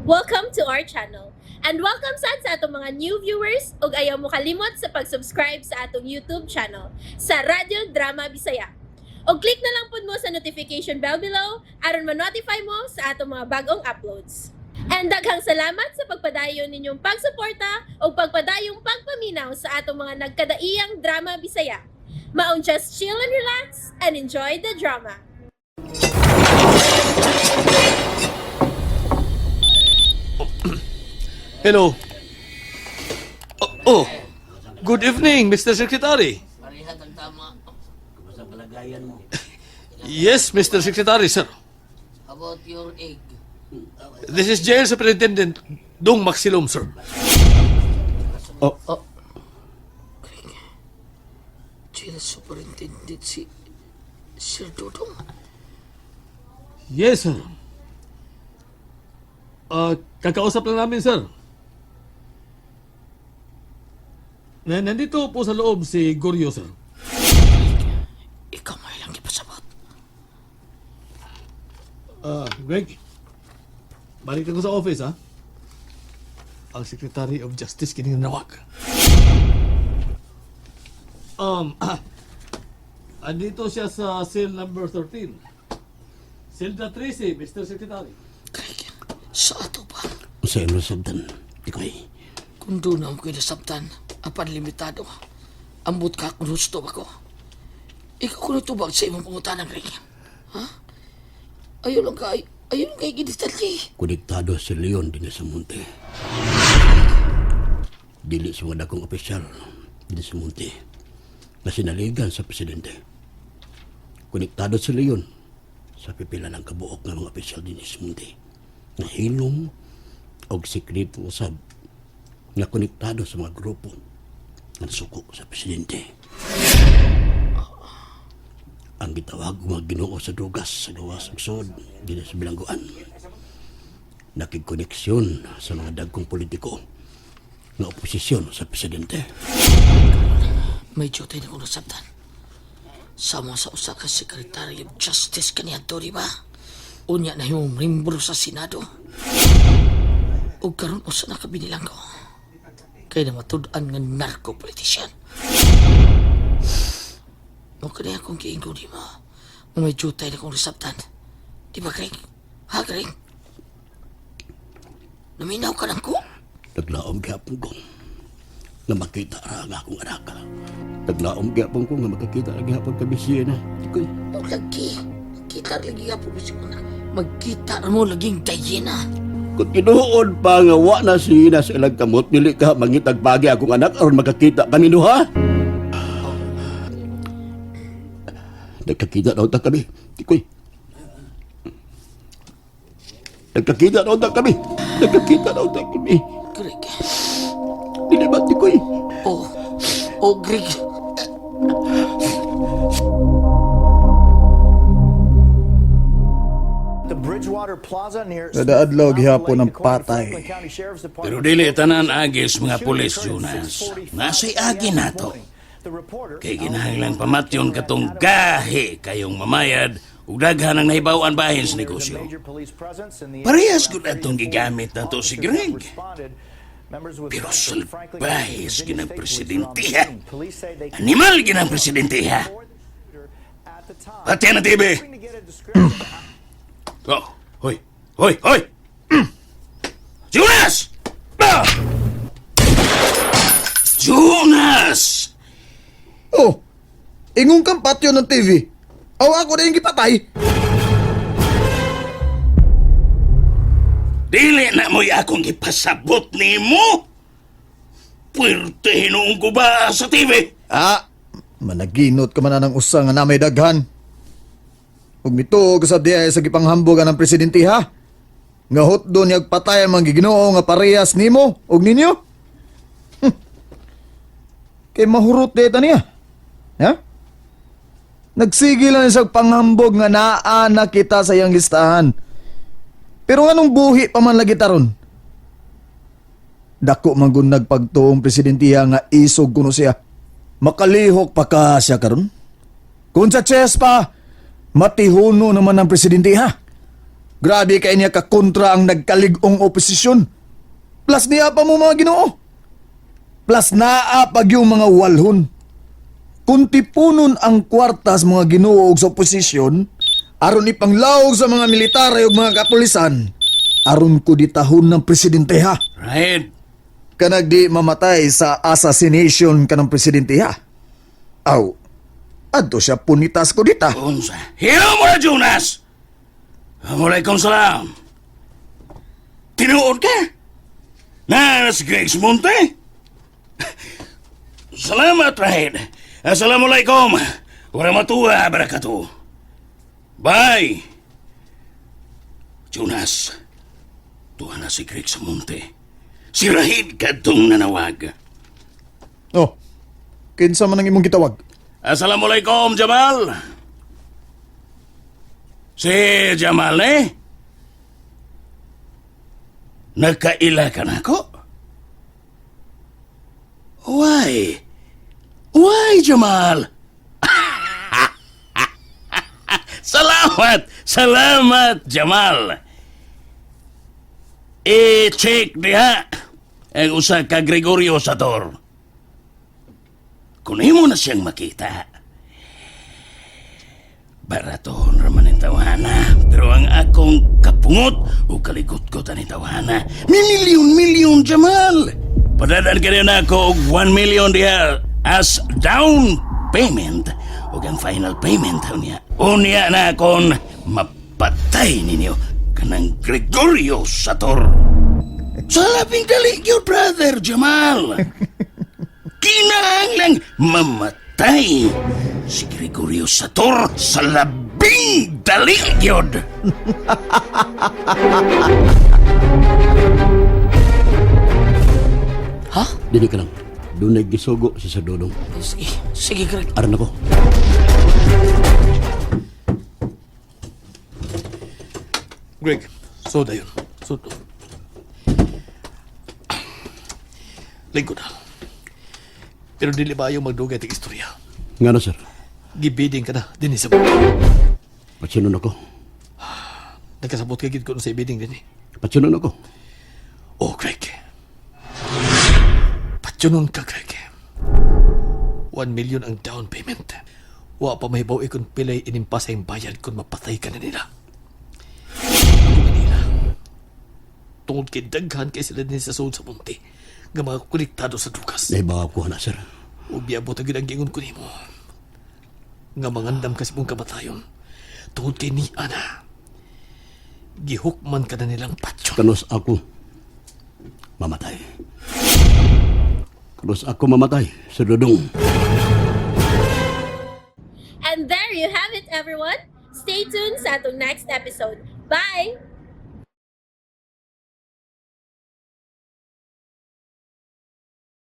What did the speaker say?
Welcome to our channel. And welcome sad sa atong mga new viewers ug ayaw mo kalimot sa pag-subscribe sa atong YouTube channel sa Radyo Drama Bisaya. Og click na lang pud mo sa notification bell below aron ma-notify mo sa atong mga bagong uploads. And daghang salamat sa pagpadayon ninyong pagsuporta ug pagpadayong pagpaminaw sa atong mga nagkadaiyang drama Bisaya. Maong just chill and relax and enjoy the drama. Hello. Oh, good evening, Mr. Secretary. Parehas ang tama. Kumusta kalagayan mo? Yes, Mr. Secretary, sir. How about your egg? This is Jail Superintendent Dong Maxilom, sir. Oh, Oh. Greg. Jail Superintendent si Sir Dudong. Yes, sir. Kakausap lang namin, sir. Nandito po sa loob si Goryo, sir. Ikaw may lang ipasabot. Greg, balik na ko sa office, ha? Ang Secretary of Justice kining nawag. Andito siya sa cell number 13. Celda 13, Mr. Secretary. Greg, sa ato ba? Sa imo sabdan, Tikoy. Kung doon ang ko'y nasabtan, apan limitado. Ambot ka kung husto ba ko. Ikaw kung tubag sa imong pangutana, Greg. Ha? Ayaw lang ka, ayaw lang kay gidetalye. Konektado si Leon din sa munti. Dili sa mga dakong opisyal din sa munti na sinaligan sa presidente. Konektado si Leon sa pipila ng kabuok ng mga opisyal din sa munti. Na hilom og sikreto usab nga konektado sa mga grupo nga nasuko sa presidente. Ang gitawag mga Ginoo sa drugas sa gawas ug sud dinhi sa bilangguan nakigkoneksyon sa mga dagkong politiko nga oposisyon sa presidente. May duty na kong nasabtan. Sama sa usa ka Secretary of Justice kaniadto, di ba? Unya na yung membro sa Senado. O karon usa na kabinilang ko. Kay na matud-an nga narco-politician. Mo kani akong giingon di mo. Nga may duty na kong nasabtan. Di ba, Greg? Ha, Greg? Naminaw ka lang ko? Naglaom gyapon ko nga makita ra ang akong anak. Naglaom gyapon ko nga makakita ra gyapon kami siya na. Tikoy, O lagi. Kita lagi ka po na. Magkita mo laging Diana. kung tinuod pa nga wa na siya sa ilang kamot, dili ka mangitag bagi akong anak aron makakita kami duha. Nagkakita daw ta kami. Tikoy. Nagkakita daw ta kami. Nagkakita daw ta kami. Greg. Dili ba, Tikoy? Oh. Oh, Greg. The Bridgewater Plaza near Kada adlaw gihapon ang patay. Pero dili tanan agis mga pulis, Jonas. Nasa'y agi nato. Kay kinahanglang pamatyon katong gahi kayong mamayad ug daghan ang nahibaw-an bahin sa negosyo. Parehas gud atong gigamit nato si Greg. Pero salbahis ginang presidente ha. Animal ginang presidente ha. Pati na TV. Oh, hoy, hoy, hoy. Jonas! Ah! Jonas! Oh, ingon kang patyo ng TV. Aw ako na yung gipatay. Dili na mo'y akong ipasabot nimo. Puwerte hinuong ko ba sa TV? Ah, managinot ka man na ng usa nga namay daghan. Ug mituo ka sa diay sa gipanghambog ang presidente ha. Nga hotdo niyag patay ang mga Ginoo nga parehas nimo ug ninyo. Kay mahurot data niya. Ha? Nagsige lang siya panghambog nga naa na kita sa iyang listahan. Pero nganong buhi pa man lagi taron? Dako man gud nagpagtuong presidente nga isog kuno siya. Makalihok pa ka siya karon. Kung sa chess pa, matihuno naman ang presidente ha. Grabe kay niya kakontra ang nagkalig-ong oposisyon. Plus niya pa mo mga Ginoo. Plus naa pag yung mga walhon. Kung tipunon ang kwartas mga Ginoo og sa oposisyon, aron ipanglawog sa mga military ug mga kapulisan, aron ko ditahon ng presidente ha. Right? Kanag di mamatay sa assassination kanang presidente ha. Aw, adto siya punitas ko dita. Unsa? Hilo mo na, Jonas! Walaikum salam. Tinuod ka? Na, si Greg Monte? Salamat, Rahid. Assalamualaikum. Warahmatullahi wabarakatuh. Bye! Jonas, tuwa na si Greg Monte. Si Rahid kadtong nanawag. Oh, kinsa man ang imong gitawag? Assalamualaikum, Jamal. Si Jamal, eh? Nagkaila ka na ko? Why? Why, Jamal? Salamat! Salamat, Jamal! I-check diha ang usa ka Gregorio Sator. Kung imo na siyang makita, baraton raman ang tawhana. Pero ang akong kapungot o kaligot-got ang tawhana, may milyon-milyon, Jamal! Padadan ka rin ako og 1 million diha as down payment o ang final payment niya. Unya na akon mapatay ninyo kanang Gregorio Sator. Sa labing dali gyud, brother Jamal. Kinahanglang mamatay si Gregorio Sator sa labing dali gyud. Ha? Dili ka lang. Dunay gisugo si Sir Dodong. Sige, sige, Greg. Aran ako. Greg, soda yun. Soda. Lingkod na. Pero dili ba yung magdugay tig istorya? Nga na, sir. Gibiding ka na, dinhi sa bukid. Patsunon ako. Nagkasabot ka gid ko sa ibiding dinhi. Patsunon ako. Oh, Greg. Patsunon ka, Greg. 1 million ang down payment. Wa pa mahibaw ikon pilay inimpasa yung bayad kung mapatay ka na nila. Ako nila. Tungod kay daghan kay sila din sa sud sa munti nga mga konektado sa drugas. Nahibaw ko na, sir. Ug giabot ang gid ang giingon ko nimo. Nga mangandam ka sa imong kamatayon. Tungod kay ni Ana. Gihukman ka na nilang patyon. Kanos ako mamatay. Kanos ako mamatay, Sir Dodong. And there you have it, everyone. Stay tuned sa atong next episode. Bye!